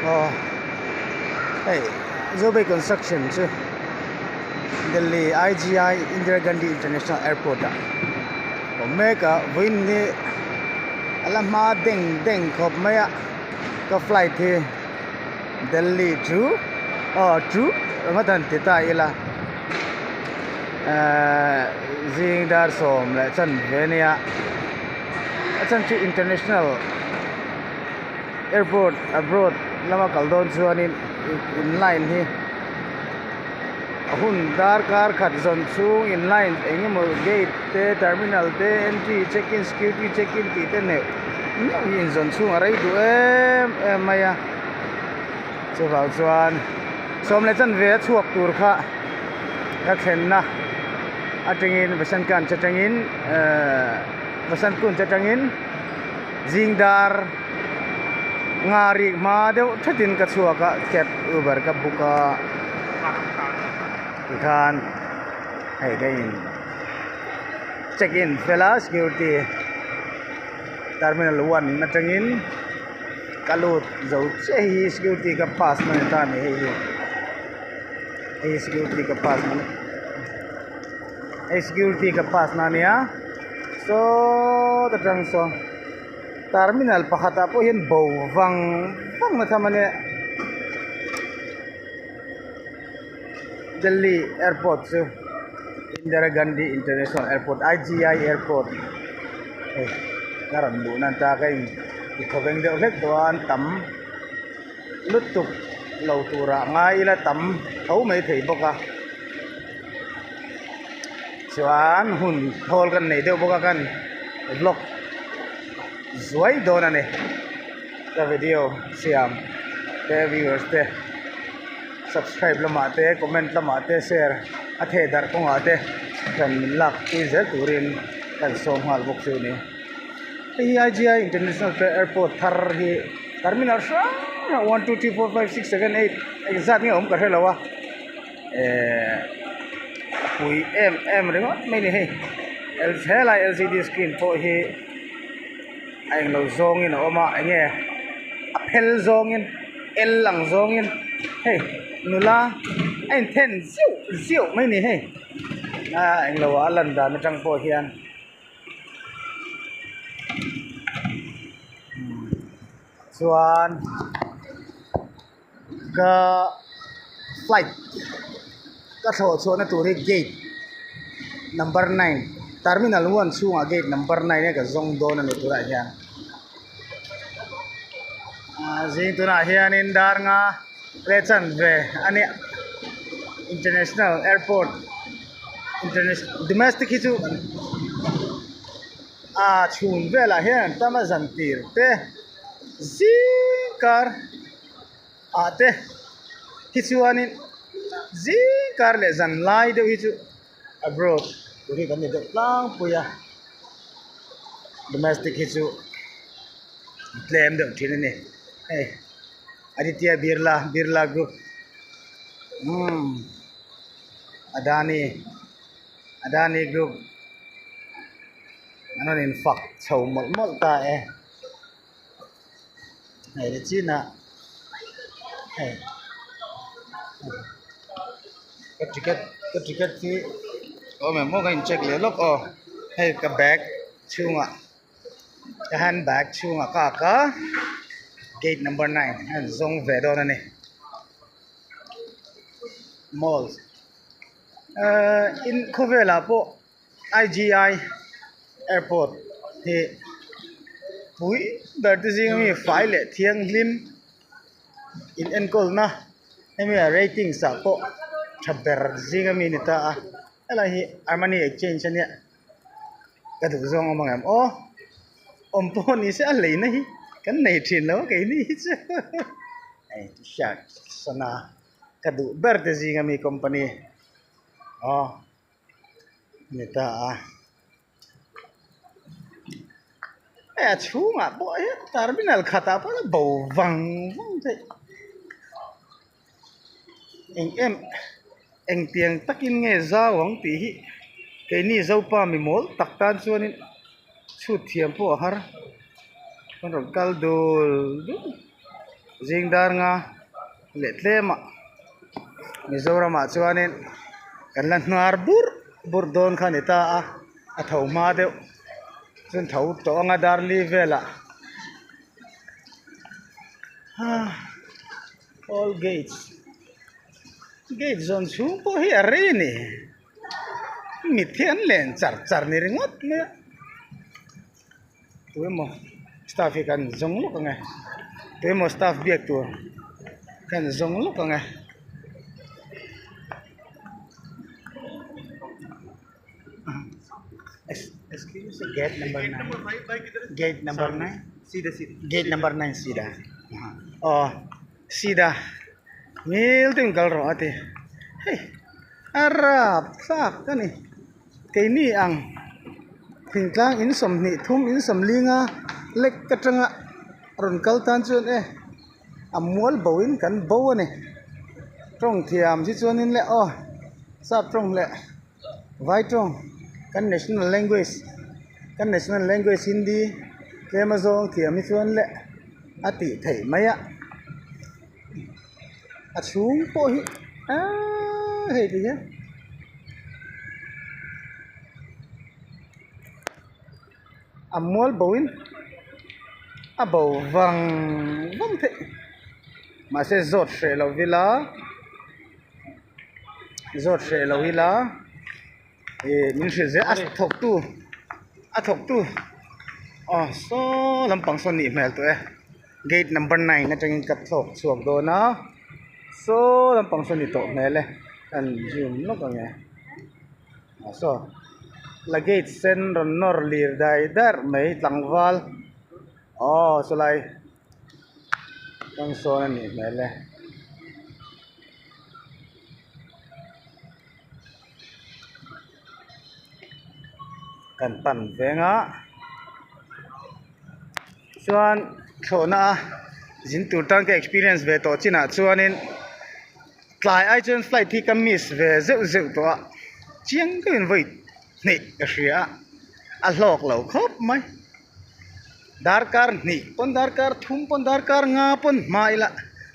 Aw hei Zobei construction chu Delhi I_G_I Indira Gandhi International Airport ah a awm mek a vawiin hi a la hma deng deng khawp mai a ka flight hi Delhi chu aw chu ringawt han ti ta ila ehh zing dar sawm leh chanve ania a chhan chu international airport abroad lama kal dawn chuanin in line hi a hun darkar khat zawn chhung in line eng emaw gate te terminal te entry check in security check in tih te neuh neuh hi in zawn chhung a rei duh em em mai a chuvang chuan sawm leh chanve a chhuak tur kha ka thlenna atangin Vasankanch atangin ehh Vasankunch atangin. Zing dar nga rik hma deuh thatin ka chhuak a cab uber ka book a tikhan hei ka in check in fel a security terminal one atangin ka lut zo chiah hi security ka pass na ni ta a ni hei hi hei hi security ka pass na hei security ka pass na ania. Saw ta tang saw terminal pakhatah pawh hian bo vang vang na tham ania Delhi airport chu Indira Gandhi international airport I_G_I airport hei ka rawn luh nan ta ka in ti khawveng deuh hlek tawh a an tam lutuk lo turah ngai ila tam tho mai thei bawk a. Chuan hun thawl kan nei deuh bawk a kan vlog zuai dawn a ni ka video siam te viewers te subscribe lamah te comment lamah te share a theh darh kawngah te kan min lak pui zel turin kan sawm nghal bawk chu a ni hei hi I_G_I international airport thar hi terminal hrang hrang one two three four five six seven eight engzat nge awm ka hrelo a. Ehh a pui em em ringawt mai a ni hei helai l c d screen pawh hi a englo zawngin a awm a enge a phel zawngin el ang zawngin hei nula a inthen zeuh zeuh mai a ni hei a englo a lan dan atang pawh hian chuan. Ka flight ka thlawh chhuahna tur hi gate number nine terminal one chhungah gate number nine a ka zawng dawn a ni tunah hian ah zing tunah hianin dar nga leh chanve a nia international airport international domestic hi chu ah chhun velah hian an tam a zan tir te zing kar. ah te hi chuanin zing kar leh zan lai deuh hi chu abroad tur hi kan ni deuh tlangpui a domestic hi chu tlem deuh thin a ni hei Aditya Birla Birla group umm Adani Adani group an rawn infak chho mawlh mawlh ta e. Hei ni chin a hei ka ticket ka ticket hi awm em aw ka in check leh lawk aw hei ka bag chhungah ka hand bag chhungah ka ak a gate number nine a in zawng ve dawn a ni mall ehh in khawvelah pawh. I_G_I airport hi pui ber te zing ami fai leh thianghlim in enkawl na hemi a ratings ah pawh tha ber zing ami a ni ta a helai hi armani exchange ania ka duh zawng awm ang em aw awm pawh ni se a leina hi kan nei thin lo a keini hi chu hei t-shirt sana ka duh ber te zing ami company aw. Ni ta a hei a chhungah pawh hian terminal khatah pawh hian bo vang vang theih eng em engtiang takin nge zau ang tih hi keini zopa mi mawl tak tan chuanin chhut thiam pawh a har an rawn kal dul dul. Zing dar nga leh tlem ah Mizoramah chuanin kan la hnar burh burh dawn kha a ni ta a, a tho hma deuh chuan tho tawh anga dar li velah haa all gates gate zawn chhung pawh hi a rei a ni mitthi an len char char ni ringawt mai a. Tuemaw staff hi kan zawng lawk ang e tuemaw staff biak tur kan zawng lawk ang e. Excuse me gate number 9 gate number 9 gate number 9 sida aw sida ngil te in kal rawh a ti hei a rapthlak a ni. Keini ang thingtlang in 20 in 50 lek atanga rawn kal tan chuan e a mual bo in kan bo a ni tawng thiam hi chuanin le aw sap tawng leh vai tawng kan national language kan national language hindi tlem a zawng thiam hi chuan le a tih theih mai a a chhung pawh hi aaa hei ti hian a mual bo in a bo vang vang theih mahse zawt hreh lo ila zawt hreh lo ila Ih min hrilh zel a thawk tu a thawk tu aw saw lampang sawn nih hmel tawh e gate number nine atangin ka thlawk chhuak dawn a saw lampang sawn ni tawh hmel e kan zoom lawk ang e ah saw la gate sen rawn nawr lir dai dar mai tlangval aw sawlai tang sawn a nih hmel e. Kan pan veng a chuan thlawhna a zin tur tan ka experience ve tawh chinah chuanin tlai ai chuan flight hi ka miss ve zeuh zeuh tawh a chiang deuhin vawi hnih ka hria a a hlawk lo khawp mai darkar hnih pawn darkar thum pawn darkar nga pawn hma ila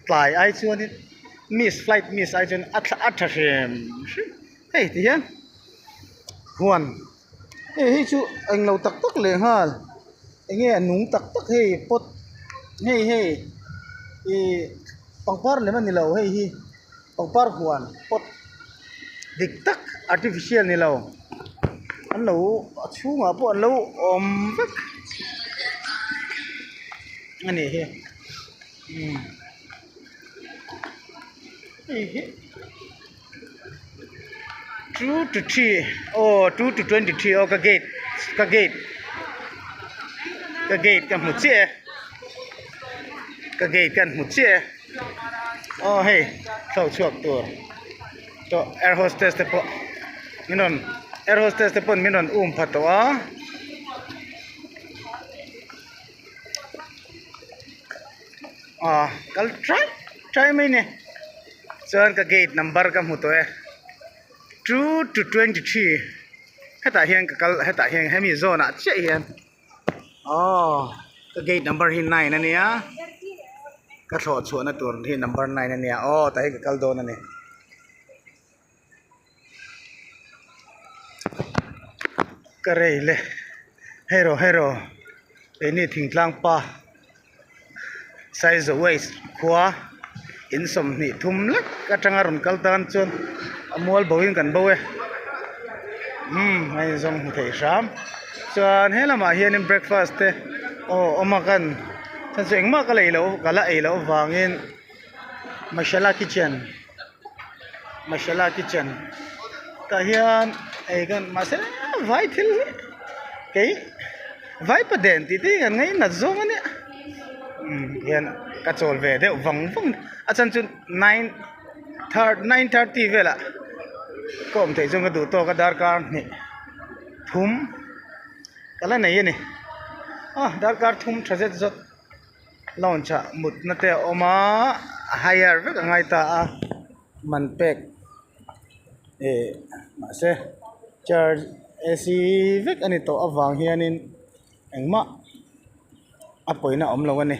tlai ai chuanin. Miss flight miss ai chuan a a tha hrim hrim hei ti hian huan hei hi chu englo tak tak leh nghal enge a nung tak tak hei pot hei hei ih pangpar lem a ni lo hei hi pangpar huan pot dik tak artificial ni lo an lo a chhungah pawh an lo awm vek a nih hi umm. Hei hi 2 to 3 aw 2 to 23 aw ka gate ka gate ka gate ka hmu chiah e ka gate kan hmu chiah e aw hei thlawh chhuak tur tawh air hostess te pawh min rawn air hostess te pawn min rawn um pha tawh a. Aw kal trai trai mai a ni chuan ka gate number ka hmu tawh e two to 23 hetah hian ka kal hetah hian hemi zawn ah chiah hian aw ka gate number hi nine a nia ka thlawh chhuah na tur hi number nine a nia aw tah hian ka kal dawn a ni. Ka rei le hei rawh hei rawh keini thingtlang pa Saizaw waste khua in 23 lek atanga rawn kal tan chuan a mual bo in kan bo e umm a inzawm hmu thei hram chuan he lamah hianin breakfast te aw awm a kan chuan chu engmah ka lei loh ka la ei loh avangin masala kitchen. Masala kitchen tah hian ei kan mahse vai thil hi kei vai pa den tih te hi kan ngainat zawng a nia umm hian ka chawl ve deuh vang vang a chhan chu nine 9:30 velah ka awm theih chuan ka duh tawk a darkar hnih thum ka la nei a ni a darkar thum tha zet zawt. Lounge ah mutna te a awm a a hire vek a ngai ta a man pek ih mahse charge ac vek a ni tawh avang hianin engmah a pawina a awm lo a ni.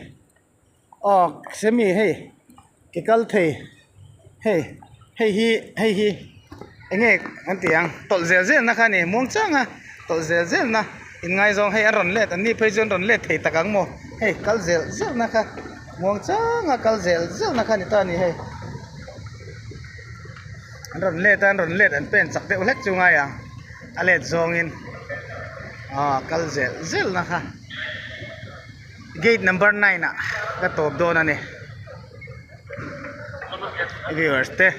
Aw semi hei ke kal thei hei hei hi hei hi eng nge kan tih ang tawlh zel zel na kha a ni muang chang a tawlh zel zel na in ngaizawng hei a rawn let an ni phei chuan rawn let thei tak ang maw hei kal zel zel na kha muang chang a kal zel zel na kha a ni ta a ni hei an rawn let a an rawn let an pen chak deuh hlek chu ngai ang a let zawngin aw kal zel zel na kha. Gate number 9 ah ka tawp dawn a ni viewers te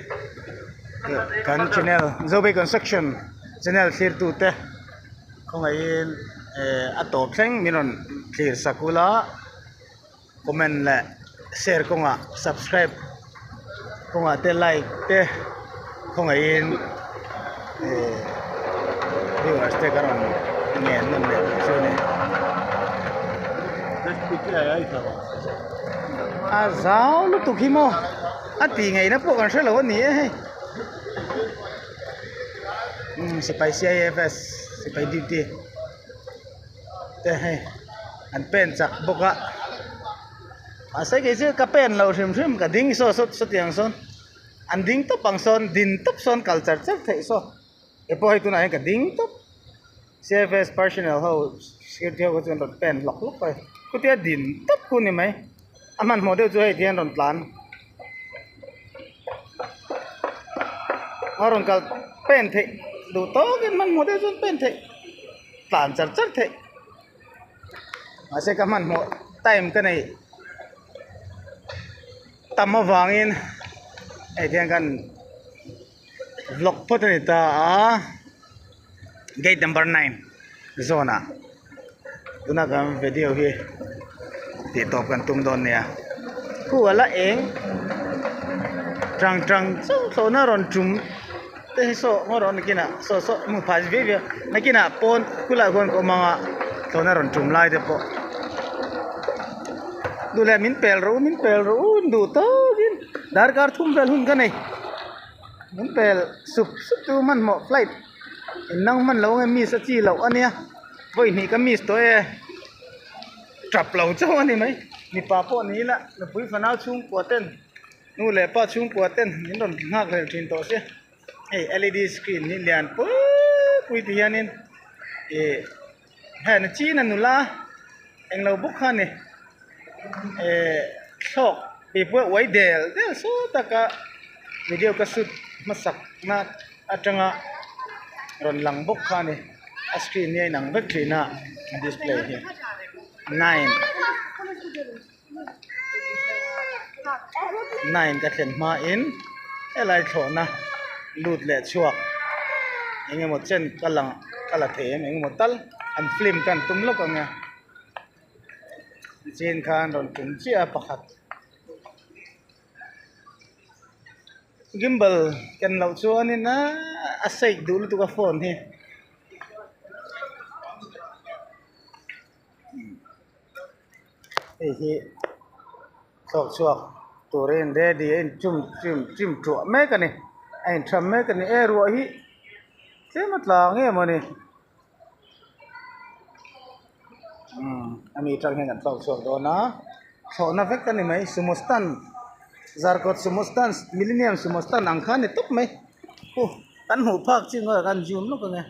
kan channel Zobay construction channel thlir tu te khawngaihin eh a tawp thleng min rawn thlir sak ula comment leh share kawngah subscribe kawngah te like te khawngaihin eh viewers te ka rawn ngen nawn leh tawh chu a ni. A zau lutuk hi maw a tih ngaihna pawh kan hrelo a ni e hei umm sipai C I F S sipai duty te hei an pen chak bawk a. Mahse kei chu ka pen loh hrim hrim ka ding saw saw sawtiang sawn an ding tawp ang sawn din tawp sawn kal char char theih saw kei pawh hei tunah hian ka ding tawp C F S personnel ho security ho kha chuan rawn pen hlawk hlawk a chutia din tawp khu ni mai a hmanhmawh deuh chu hei ti hian rawn tlan a rawn kal pen theih duh tawkin hmanhmawh deuh chuan pen theih tlan char char theih. Mahse ka hmanhmawh time ka neih tam avangin hei hian kan vlog phawt a ni ta a gate number 9 zawn ah tuna kan video hi tih tawp kan tum dawn nia khu a la eng tang tang chauh thlawhna rawn tum. Te hi saw ngaw rawh nakinah saw saw hmu phah viau viau nakinah pawn kulai huan ka awm ang a thlawhna rawn tum lai te pawh duh leh min pel rawh u min pel rawh u duh tawkin darkar thum vel hun ka nei min pel sup sup chu hmanhmawh flight in nang hman lo nge miss a chi loh a nia vawi hnih ka miss tawh e tap lo chauh a ni mai mipa pawh ni ila nupui fanau chhungkua ten. Nu leh pa chhungkua ten min rawn nghak rel thin tawh sia hei L E D screen hi lian pui pui ti hianin ih heng china nula englo bawk kha a ni eh thlawk keipawh uai del del saw taka video ka shoot hmasak na atanga rawn lang bawk kha a ni a screen hi a inang vek thin a a display hi 9. 9 ka thlen hmain helai thlawhna lut leh chhuak eng emaw chen ka lang ka la thei em eng emaw tal an film te an tum lawk ang e chin khan rawn tum chiah a pakhat gimbal ken loh chuanin a shake duh lutuk a phone hi. Hei hi thlawk chhuak turin ready a in chum chim chim thuah mek a ni a in tham mek a ni e ruah hi tlem a tla nge mawni umm ami atang hian kan thlawk chhuak dawn a thlawhna vek a ni mai sumo stand zarkawt sumo stand millennium sumo stand ang kha a ni tawp mai huh kan hmuh phak chin kan zoom lawk ang e.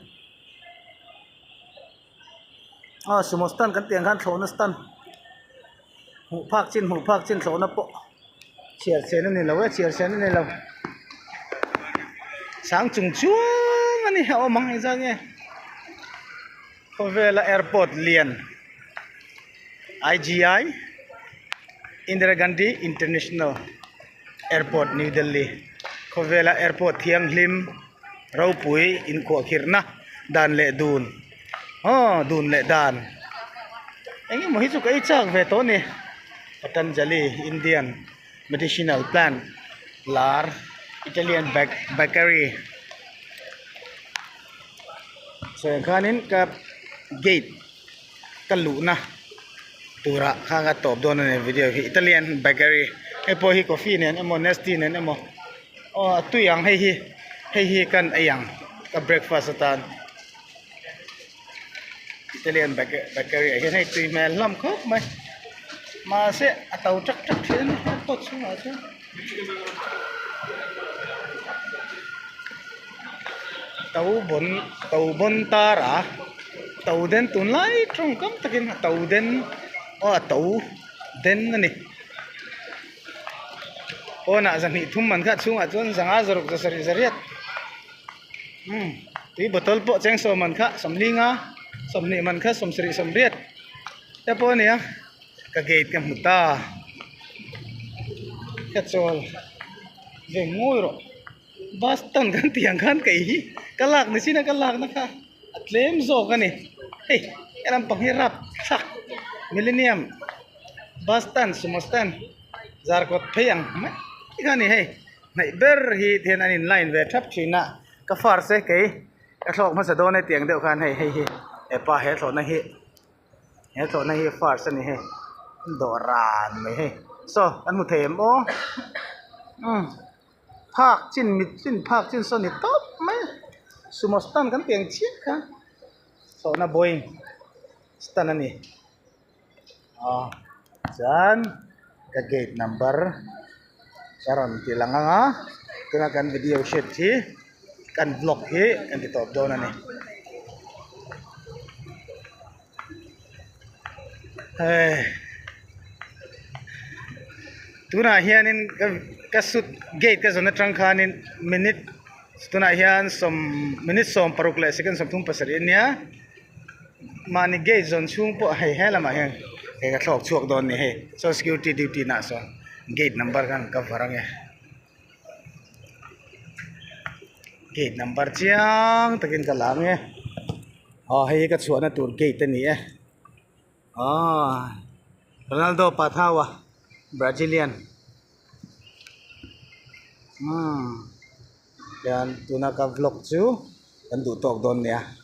Aw sumo stand kan tih ang khan thlawhna stand hmuh phak chin hmuh phak chin thlawhna pawh chhiar sen a ni lo e chhiar sen a ni lo sang chung chuang a ni a awm ang engzat nge khawvela airport lian I G I Indira Gandhi International Airport New Delhi khawvela airport thianghlim. Ropui inkhuahkhirhna dan leh dun aw dun leh dan eng emaw hi chu ka ei chak ve tawh a ni Patanjali Indian medicinal plant lar Italian bakery sawi ang khanin ka gate ka luhna turah khan ka tawp dawn a ni video hi Italian bakery hei pawh hi coffee nen emaw nestea nen emaw. Aw a tui ang hei hi hei hi kan ei ang ka breakfast atan Italian bakery ah hian hei tui hmel hlawm khawp mai. Mahse a to ṭak ṭak thin a ni airport chhungah chuan. To bawn to bawn tar a to den tunlai tawngkam takin a to den aw a to den a ni. Pawnah zahnih thum man kha chhungah chuan zanga zaruk zasarih zariat umm tui bottle pawh cheng sawm man kha sawmli nga sawmhnih man kha sawmsarih sawmriat te pawh a ni a ka gate ka hmu ta ka chawl ve ngawi rawh bus stand kan tih ang khan kei hi ka lak ni chin a ka lakna kha a tlem zawk a ni hei he lampang hi rapthlak millennium. Bus stand sumo stand zar kawt phei ang mai kha a ni hei hnaih ber hi tihian an in line ve thap thin a ka first e kei ka thlawk hmasa dawn e tiang deuh khan hei hei hi hepa he thlawhna hi he thlawhna hi first a ni hei dawh ran mai hei saw kan hmu thei em aw umm phak chin mit chin phak chin saw ni tawp mai sumo stand kan tih ang chiah kha thlawhna boeing stand a ni. Aw chuan ka gate number ka rawn ti lang ang a tuna kan video hriat hi kan vlog hi kan ti tawp dawn a ni hei tunah hianin ka ka sut gate ka zawn atang khanin minute tunah hian sawm minute 16 leh second 37 ania. Mahni gate zawn chhung pawh hei he lamah hian hei ka thlawk chhuak dawn a ni hei saw security duty nah sawn gate number khan ka var ange gate number chiang takin ka la ange aw hei hi ka chhuahna tur gate a ni e aw Ronaldo Pathaua Brazilian umm hian tuna ka vlog chu kan duh tawk dawn nia.